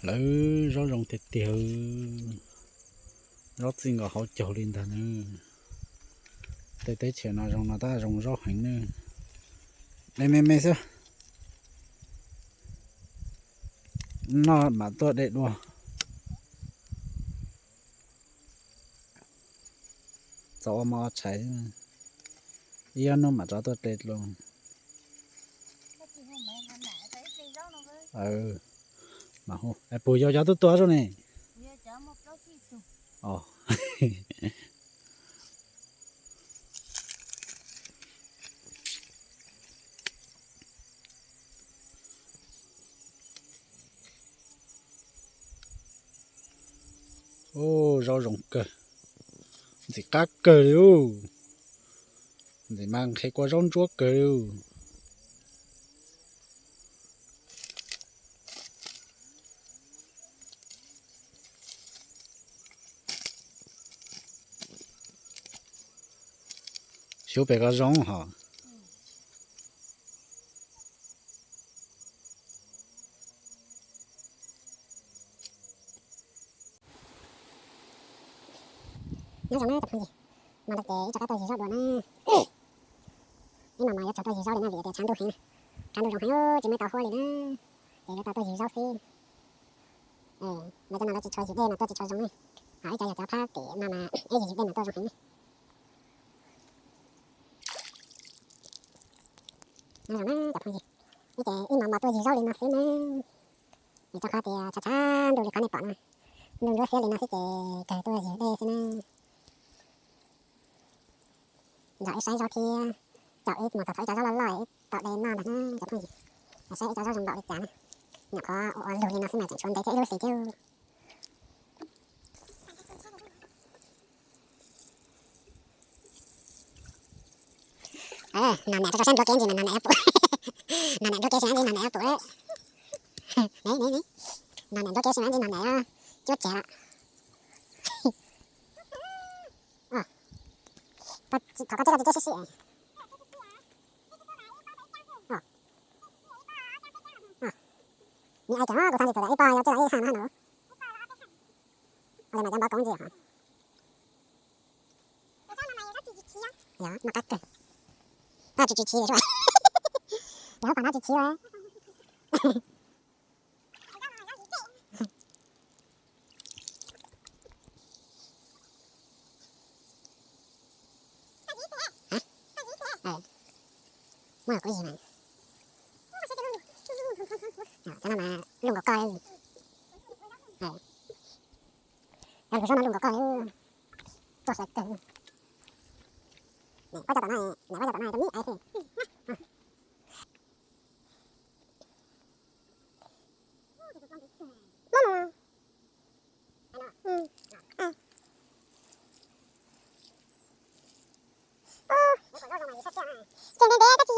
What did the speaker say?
Lawv zaub zoo tiag tiag, zaub txij nkaus hauv caug li ntag na. Tej teb chaws no zoo no tab zoo zaub heev na. De me me xwb, noj mam tuaj de dua. Txaus ua mov ua tshais, ib ob hnub mam rov tuaj de dua. Puas yog cov tub tuag zoo ne? Ub, zaub zoo kawg, ntxim qab kawg li ub. Ntxim mas nqhis kua zaub ntsuab kawg li ub. Xyov pem ko zoo hos. Nyob zoo na cov phooj ywg, mas no ces ib tsam tuaj zis zaub dua na. Ib no mas yuav tsum tuaj zis zaub li no vim tias tshav ntuj heev, tshav ntuj zoo heev tsis muaj tau huab li na, ces yuav tau tuaj zis zaub xwb. Lawv cov no lawv tsis tshua zis dej mas tuaj tsis tshua zoo ne, ho ib cov yog cov phab tim no mas ib zis zis dej mas tuaj zoo heev ne. Nyob zoo na cov phooj ywg, ib ces ib no mas tuaj zis zaub li no xwb na, vim rau qhov tias tshav tshav ntuj li qhov nej pom no, ntuj ntsuab xiab li no xwb ces kawg tuaj zis dej xwb na. Nrog wb saib zaub thiab, caum wb mus txog thaum ib co zaub loj loj wb tau de noj ntag na cov phooj ywg. Saib ib co zaub zoo npaum li cas na, nyuam qhuav ua ua lug li no xwb mas tseem tshuav ntev thiab ib lub hlis thiab. Nov niam rau saib nruab kev ntsis mas nov niam yuav pum, nov niam nruab kev ntsis mas ntsis nov niam yuav pum. Nov niam nruab kev ntsis mas ntsis nov niam yuav cuab tsev lawm. Thov koj txib koj tsis txib sib sib. Nws ai tias kuv xav ntsis txawm ib pob yuav txij los ib ha no. Ua li mas cov npov koob ntsis hos. Yog, noj qab kawg. Noj tsis tsis chiv li sua. Yog, hub pas noj tsis chiv li. Muaj kuv ib mas. Cov no mas luj nkaus koj li. Cov lus zaub no luj nkaus koj li. Tuaj hlais kawg. Niam pab cov tom no, niam pab cov tom no rau mib aiv xwb. Muab mus. Ces ntev ntev koj